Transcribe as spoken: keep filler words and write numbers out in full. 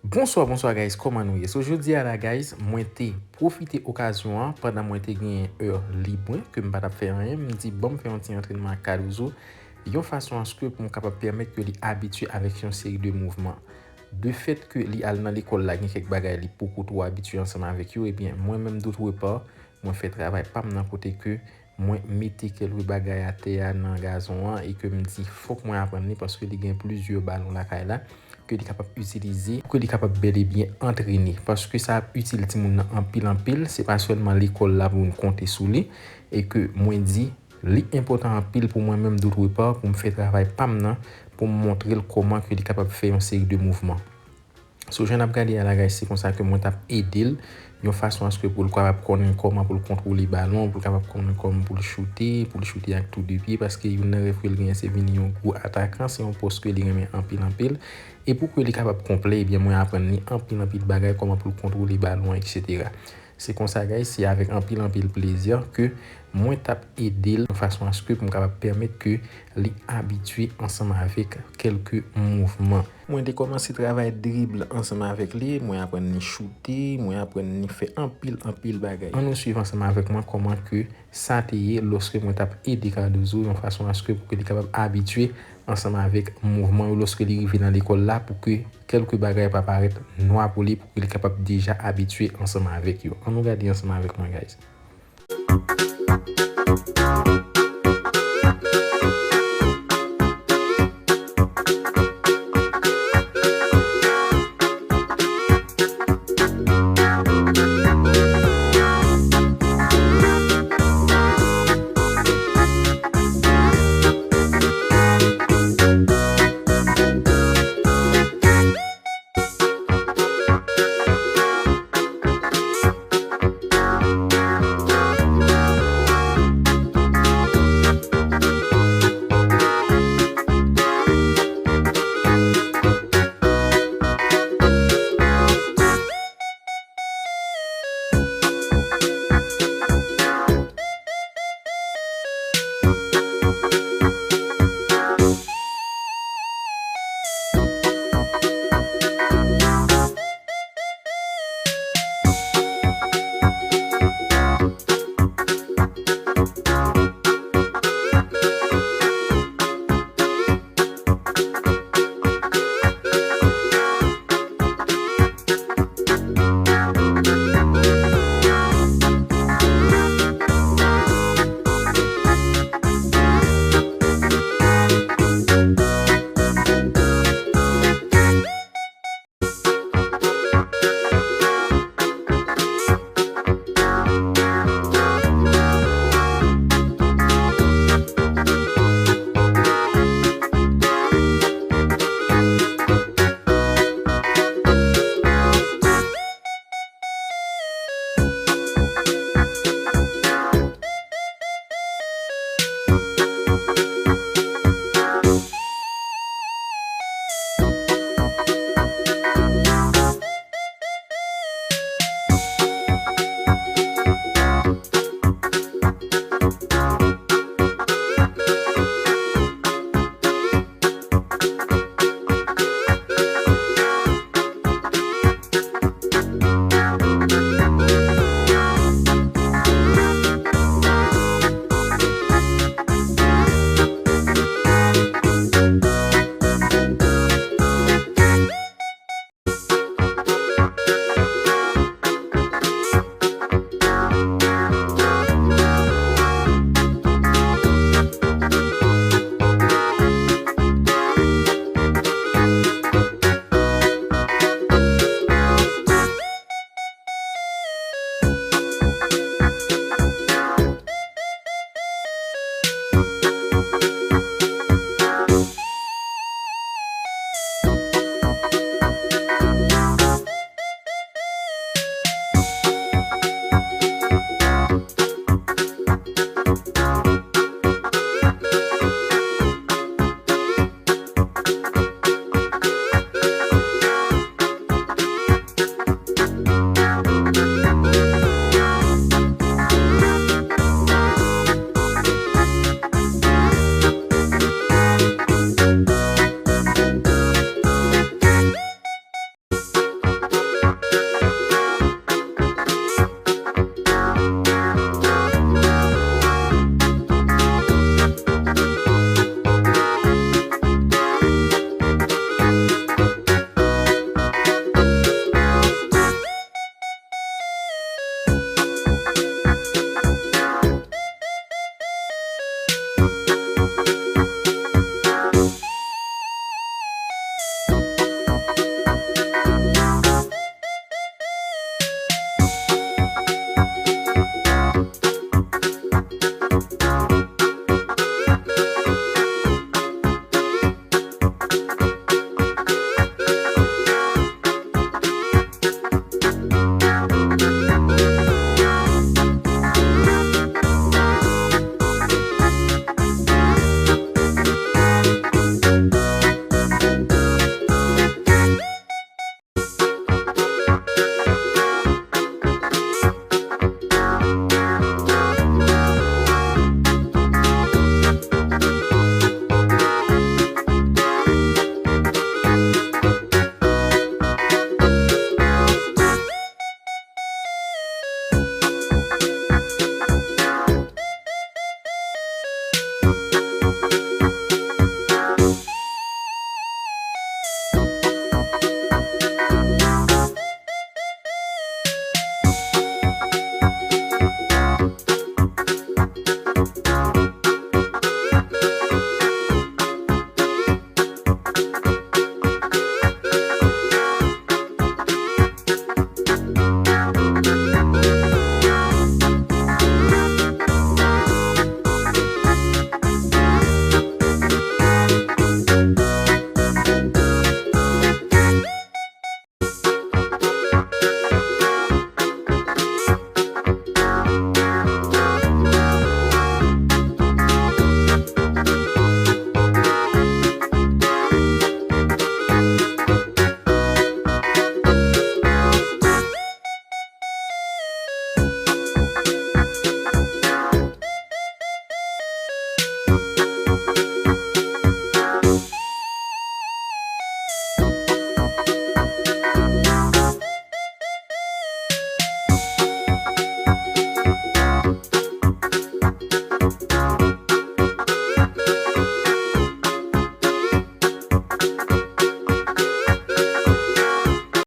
Bonswa, bonswa guys, kòman nou ye? So jodi a la guys, mwen te pwofite okazyon an pandan mwen te genyen è lib mwen, ke m pa t ap fè anyen, m di ban m fè yon ti antrènman ak Cardozo, yon fason aske pou m kapab pèmèt ke li abitye avèk yon seri de mouvman. De fèt ke li al nan lekòl la, gen kèk bagay li poko twò abitye ansanm avèk yo, ebyen mwen menm, dotrepa, mwen fè travay pa m nan kote ke mwen mete kèlke bagay atè a nan gazon an e ke m di fòk mwen aprann li paske li gen plizyè balon lakay la ke li kapab itilize, ke li kapab bèl e byen antrene. Paske sa ap itil timoun nan anpil anpil, se pa sèlman lekòl la pou nou konte sou li e ke mwen di li enpòtan anpil pou mwen menm, dotrepa, pou m fè travay pa m nan, pou m montre l kòman ke li kapab fè yon seri de mouvman. So jan n ap gade a la guys, se konsa ke mwen t ap ede l yon fason aske pou l kapab konnen kòman pou l kontwole balon, pou l kapab konnen kòman pou l choute, pou l choute ak tou de pye, paske youn nan rèv ke l genyen se vin yon gwo atakan, se yon pòs ke li renmen anpil anpil. E pou ke li kapab konplè, ebyen mwen aprann li anpil anpil bagay, kòman pou l kontwole balon, etsetera. Se konsa guys, se avèk anpil anpil plezi ke mwen t ap ede l yon fason aske pou m kapab pèmèt ke li abitye ansanm avèk kèlke mouvman. Mwen te kòmanse travay drib ansanm avèk li, mwen aprann li choute, mwen aprann li fè anpil anpil bagay. Ann nou swiv ansanm avèk mwen kòman ke sa te ye lòske mwen t ap ede Cardozo yon fason aske pou ke li kapab abitye ansanm avèk mouvman yo lòske li rive nan lekòl la, pou ke kèlke bagay pa parèt nwa pou li, pou ke li kapab deja abitye ansanm avèk yo. Ann nou gade ansanm avèk mwen guys.